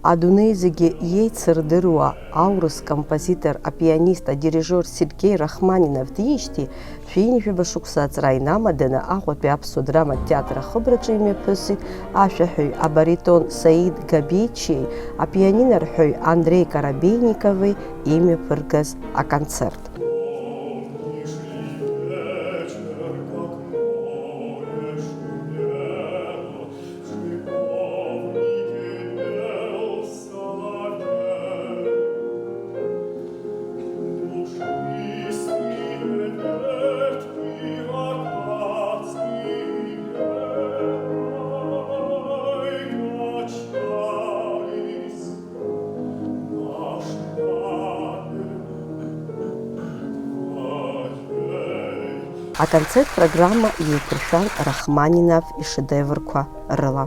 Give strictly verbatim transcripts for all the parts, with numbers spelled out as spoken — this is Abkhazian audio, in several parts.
Адунеи зегьы иеицырдыруа аурыс композитор, апианист, адирижиор Сергеи Рахманинов диижьҭеи шәи ҩынҩажәаба шықәса аҵра инамаданы Аҟәатәи аԥсуа драматә театр ахыбраҿы имҩаԥысит ашәаҳәаҩ абаритон Саид Габечиеи апианинарҳәаҩ Андреи Карабеиникови имҩаԥыргаз аконцерт. Аконцерт программа еиқәыршәан Рахманинов ишедеврқәа рыла.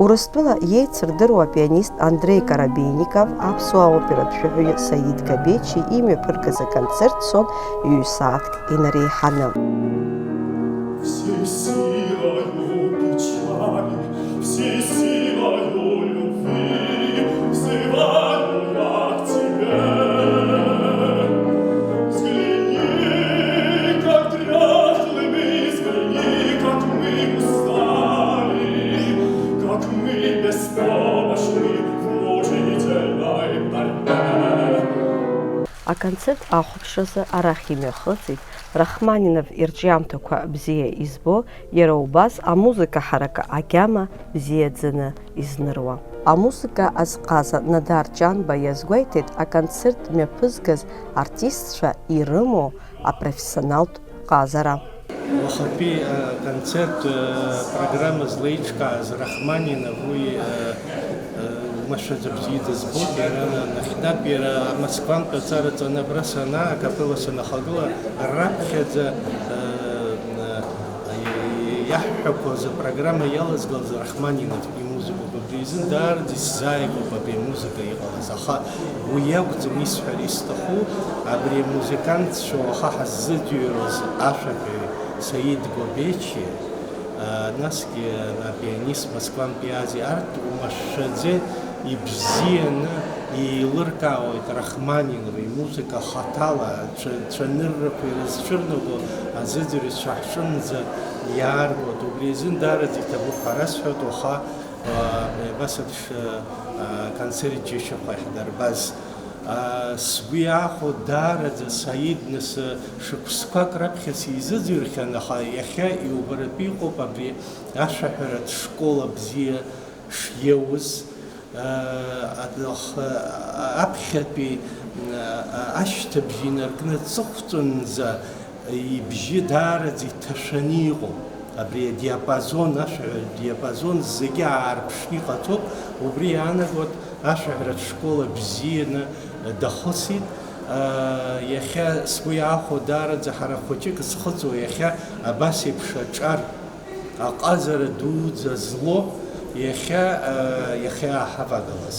Урыстәыла иеицырдыруа апианист Андреи Карабейников аԥсуа оператә шәаҳәаҩы Саид Габечи имҩаԥыргаз аконцерт цон ҩ-сааҭк инареиҳаны. Всей силою печали, всей силою любви взываю я к тебе. Взгляни, как дряхлы мы, взгляни, как мы устали, как мы беспомощны в мучительной борьбе. Аконцерт ахәаԥшразы арахь имҩахыҵит Рахманинов ирҿиамҭақәа бзиа избо, иара убас амузыка ҳаракы агьама бзиаӡаны изныруа. Амузыка азҟаза Надар Ҷанба иазгәеиҭеит аконцерт мҩаԥызгаз артистцәа ирымоу апрофессионалтә ҟазара. Уахатәи аконцерт программа злеиҿкааз Рахманинов уи Умашәаӡа бзиа дызбоит, иара нахьнатә, иара Москвантә аҵара ҵаны абра санаа, акапелла санахагыла, раԥхьаӡа, э, э, иаҳҳәақәоз апрограмма иалазгалаз Рахманинов имузыкоуп. Абри изын даараӡа исзааигәоуп абри амузыка иҟалаз, аха уи акәӡам исҳәар исҭаху, абри амузыкантцәа уаха ҳаззыӡырҩуаз ашәаҳәаҩ Саид Гобечи, Насгьы апианист Москвантәи Азиа арҭ умашәаӡа ибзианы еилыркаауеит Рахманинова имузыка хаҭала, цәа-, цәаныррақәа ирызцәырнаго азыӡырҩцәа ҳҿынӡа иааргоит. Убри азын даараӡа иҭабуп ҳәа расҳәоит, уаха, а, абас еиԥш, а, концерт џьашьахә иаҳдырбаз. Сгәы иаахәо даараӡа Саид, нас, шықәсқәак раԥхьа сизыӡырҩхьан, аха иахьа иубаратәы иҟоуп абри ашәаҳәаратә школа бзиа шиоуз, аԥхьатәи ашьҭыбжь инаркны аҵыхәтәанӡа ибжьы даараӡа иҭашәаны иҟоуп. Абри адиапазон, ашәаҳәаратә диапазон зегьы аарԥшны иҟаҵоуп, убри иаанагоит ашәаҳәаратә школа бзианы дахысит. Иахьа сгәы иаахәо даараӡа ҳара хәыҷык зхыҵуа иахьа абас еиԥш аҿар, аҟазара дуӡӡа злоу иахьа, иахьа иааҳавагалаз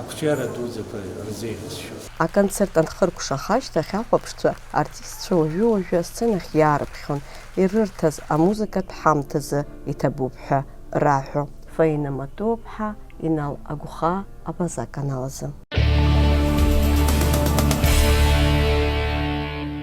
ақәҿиара дуӡӡақәа рзеиӷьасшьоит. Аконцерт анхыркәшаха ашьҭахь ахәаԥшцәа артистцәа уажәы-уажәы асценахь иаарыԥхьон, ирырҭаз амузыкатә ҳамҭазы иҭабуп ҳәа раҳәо. Фаина Матуаԥҳа, Инал Агәхаа, Абаза аканал азы.